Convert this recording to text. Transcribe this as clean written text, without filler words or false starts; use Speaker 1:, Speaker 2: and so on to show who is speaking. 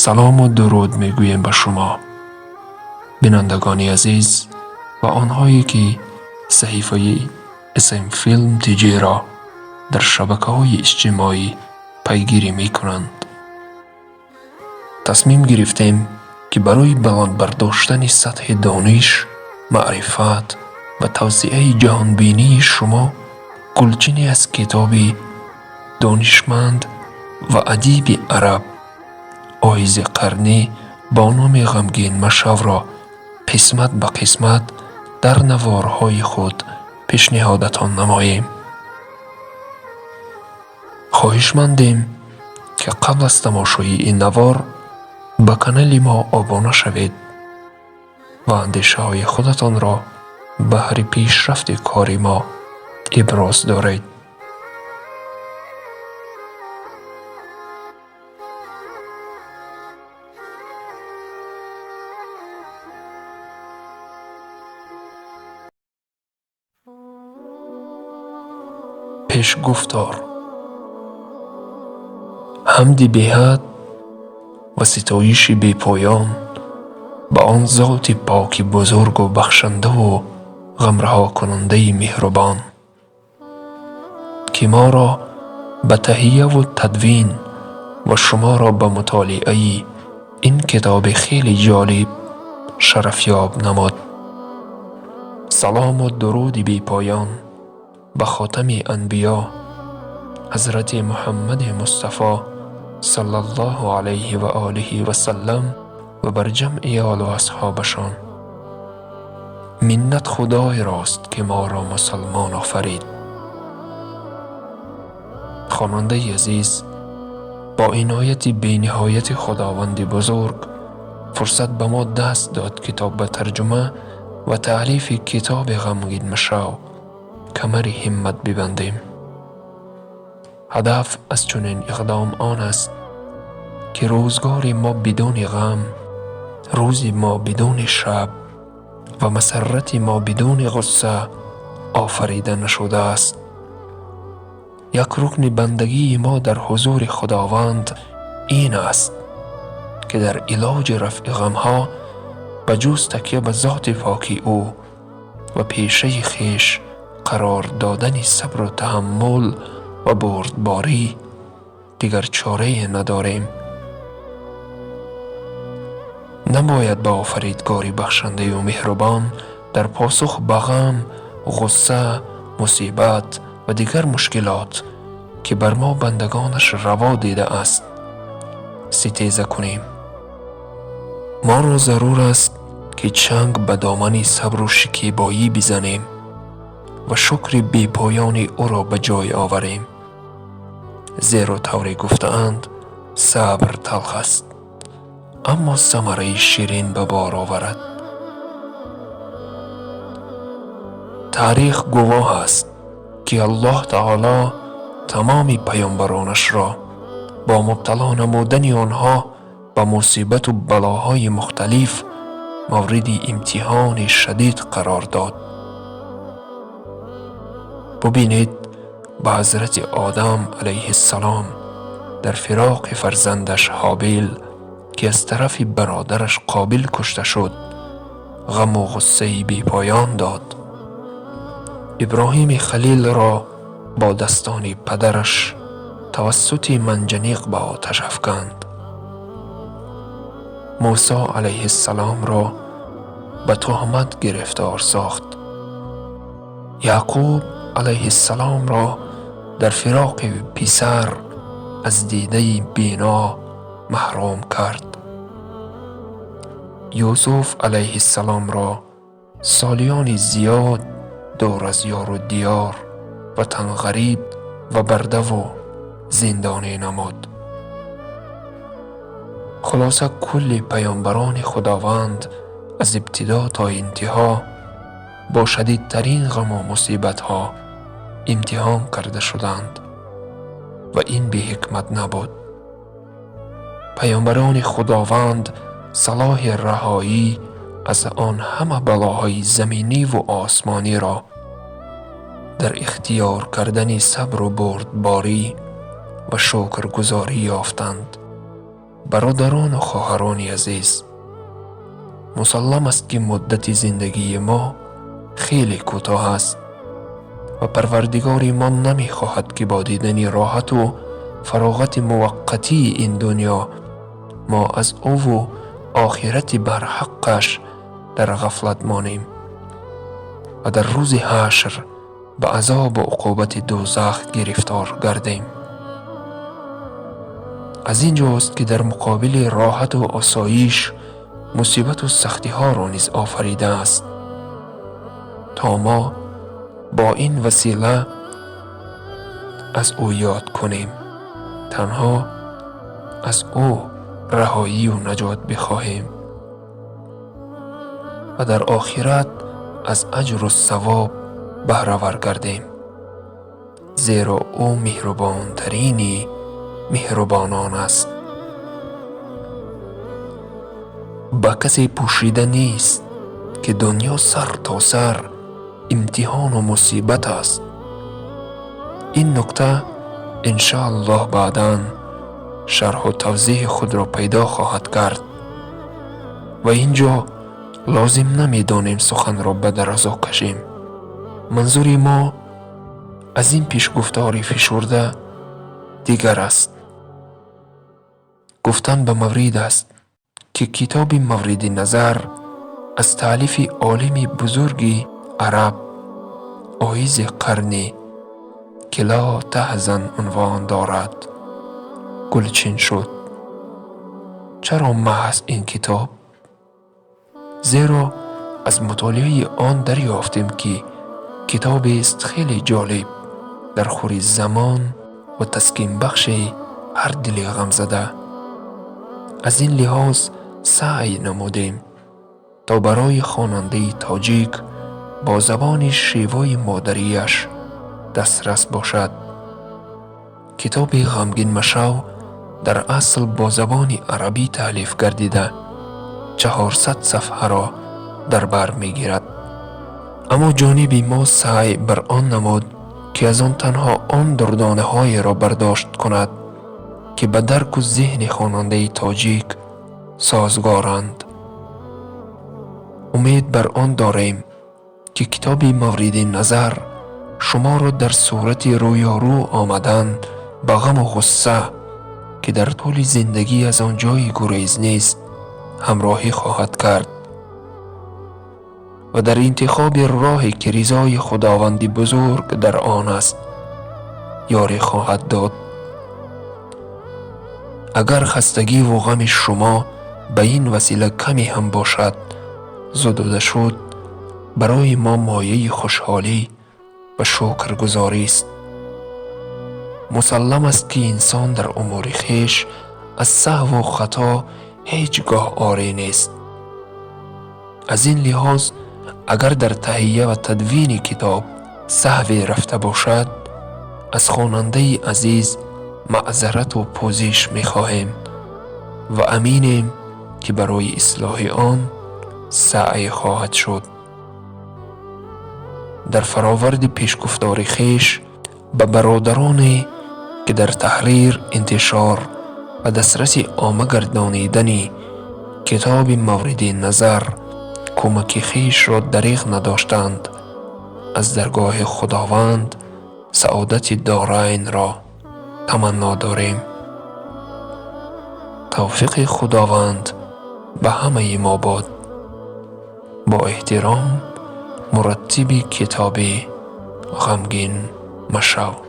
Speaker 1: Салому дуруд мегӯем ба шумо, бинандагони азиз ва онҳое ки саҳифаи SM Film TJ ро дар шабакаҳои иҷтимоӣ пайгирӣ мекунанд. Тасмим гирифтем ки барои баланд бардоштани сатҳи дониш, маърифат ва тавсеаи ҷаҳонбинии шумо гулчине аз китоби донишманд ва адиби араб Оизи Қарнӣ бо номи «Ғамгин машав»-ро қисмат ба қисмат дар наворҳои худ пешниҳодатон намоем. Хоҳишмандем, ки қабл аз тамошои ин навор ба канали мо обуна шавед ва андешаҳои худатонро баҳри пешрафти кори мо иброз доред. Пешгуфтор. Ҳамди беҳад ва ситоиши бепоён ба он зоти поки бузургу бахшандаву ғамраҳокунандаи меҳрубон, ки моро ба таҳияву тадвин ва шуморо ба мутолиаи ин китоби хеле ҷолиб шарафёб намуд. Салому дуруди бепоён ба хотами анбиё ҳазрати Муҳаммади Мустафо саллаллоҳу алайҳи ва олиҳи васаллам ва бар ҷамъи олу асҳобашон. Миннат Худойрост, ки моро мусалмон офарид. Хонандаи азиз, бо инояти бениҳояти Худованди бузург фурсат ба мо даст дод, ки то ба тарҷума ва таълифи китоби «Ғамгин машав» камари ҳиммат бибандем. Ҳадаф аз чунин иқдом он аст, ки рӯзгори мо бидуни ғам, рӯзи мо бидуни шаб ва масаррати мо бидуни ғусса офарида нашудааст. Як рукни бандагии мо дар ҳузури Худованд ин аст, ки дар илоҷи рафъи ғамҳо ба ҷуз такя ба зоти поки ӯ ва пешаи хеш қарор додани сабру таҳаммул ва бурдборӣ дигар чорае надорем. Набояд ба офаридгори бахшандаю меҳрубон дар посух ба ғам, ғусса, мусибат ва дигар мушкилот, ки бар мо бандагонаш раво дидааст, ситеза кунем. Моро зарур аст, ки чанг ба домани сабру шикебоӣ бизанем ва шукри бепоёни ӯро ба ҷой оварем, зеро тавре гуфтаанд, сабр талх аст, аммо самараи ширин ба бор оварад. Таърих гувоҳ аст, ки Аллоҳ таоло тамоми паёмбаронашро бо мубтало намудани онҳо ба мусибату балоҳои мухталиф мавриди имтиҳони шадид қарор дод. Бубинед, ба ҳазрати Одам алайҳиссалом дар фироқи фарзандаш Ҳобил, ки аз тарафи бародараш Қобил кушта шуд, ғаму ғуссаи бепоён дод. Иброҳими Халилро бо дастони падараш тавассути манҷаниқ ба оташ афканд. Мусо алайҳиссаломро ба туҳмат гирифтор сохт. Яъқуб алайҳиссаломро дар фироқи писар аз дидаи бино маҳрум кард. Юсуф алайҳиссаломро солиёни зиёд дур аз ёру диёр, ватанғариб ва бардаву зиндонӣ намуд. Хулоса, кулли паёмбарони Худованд аз ибтидо то интиҳо бо шадидтарин ғаму мусибатҳо имтиҳон карда шуданд ва ин беҳикмат набуд. Паёмбарони Худованд салоҳи раҳоӣ аз он ҳама балоҳои заминиву осмониро дар ихтиёр кардани сабру бурдборӣ ва шукргузорӣ ёфтанд. Бародарону хоҳарони азиз, мусаллам аст, ки муддати зиндагии мо хеле кӯтоҳ аст ва Парвардигори мо намехоҳад, ки бо дидани роҳату фароғати муваққатии ин дунё мо аз ӯву охирати барҳаққаш дар ғафлат монем ва дар рӯзи ҳашр ба азобу уқубати дӯзах гирифтор гардем. Аз ин ҷост, ки дар муқобили роҳату осоиш мусибату сахтиҳоро низ офаридааст, то мо бо ин васила аз ӯ ёд кунем, танҳо аз ӯ раҳоию наҷот бихоҳем ва дар охират аз аҷру савоб баҳравар гардем, зеро ӯ меҳрубонтарини меҳрубонон аст. Ба касе пӯшида нест, ки дунё сар то сар имтиҳону мусибат аст. Ин нукта иншоаллоҳ баъдан шарҳу тавзеҳи худро пайдо хоҳад кард ва ин ҷо лозим намедонем суханро ба дарозо кашем. Манзури мо аз ин пешгуфтори фишурда дигар аст. Гуфтан ба маврид аст, ки китоби мавриди назар аз таълифи олими бузурги араб Оизи Қарнӣ, ки «Ло таҳзан» унвон дорад, гулчин шуд. Чаро маҳз ин китоб? Зеро аз мутолиаи он дарёфтем, ки китобест хеле ҷолиб, дар хури замон ва таскинбахши ҳар дили ғамзада. Аз ин лиҳоз саъй намудем, то барои хонандаи тоҷик бо забони шевои модариаш дастрас бошад. Китоби «Ғамгин машав» дар асл бо забони арабӣ таълиф гардида, 400 сафҳаро дар бар мегирад. Аммо ҷониби мо саъй бар он намуд, ки аз он танҳо он дурдонаҳоеро бардошт кунад, ки ба дарку зеҳни хонандаи тоҷик созгоранд. Умед бар он дорем, ки китоби мавриди назар шуморо дар сурати рӯёрӯ омадан ба ғаму ғусса, ки дар тӯли зиндагӣ аз он ҷойи гурез нест, ҳамроҳӣ хоҳад кард ва дар интихоби роҳе, ки ризои Худованди бузург дар он аст, ёрӣ хоҳад дод. Агар хастагиву ғами шумо ба ин васила каме ҳам бошад зудуда шуд, барои мо мояи хушҳолӣ ва шукргузорист. Мусаллам аст, ки инсон дар умури хеш аз саҳву хато ҳеҷ гоҳ орӣ нест. Аз ин лиҳоз, агар дар таҳия ва тадвини китоб саҳве рафта бошад, аз хонандаи азиз маъзарату пӯзиш мехоҳем ва аминем, ки барои ислоҳи он саъй хоҳад шуд. Дар фароварди пешгуфтори хеш ба бародароне, ки дар таҳрир, интишор ва дастраси омма гардонидани китоби мавриди назар кӯмаки хешро дариғ надоштанд, аз даргоҳи Худованд саодати дорайнро таманно дорем. Тавфиқи Худованд ба ҳамаи мо бод. Бо эҳтиром, мураттиби китоби «Ғамгин машав».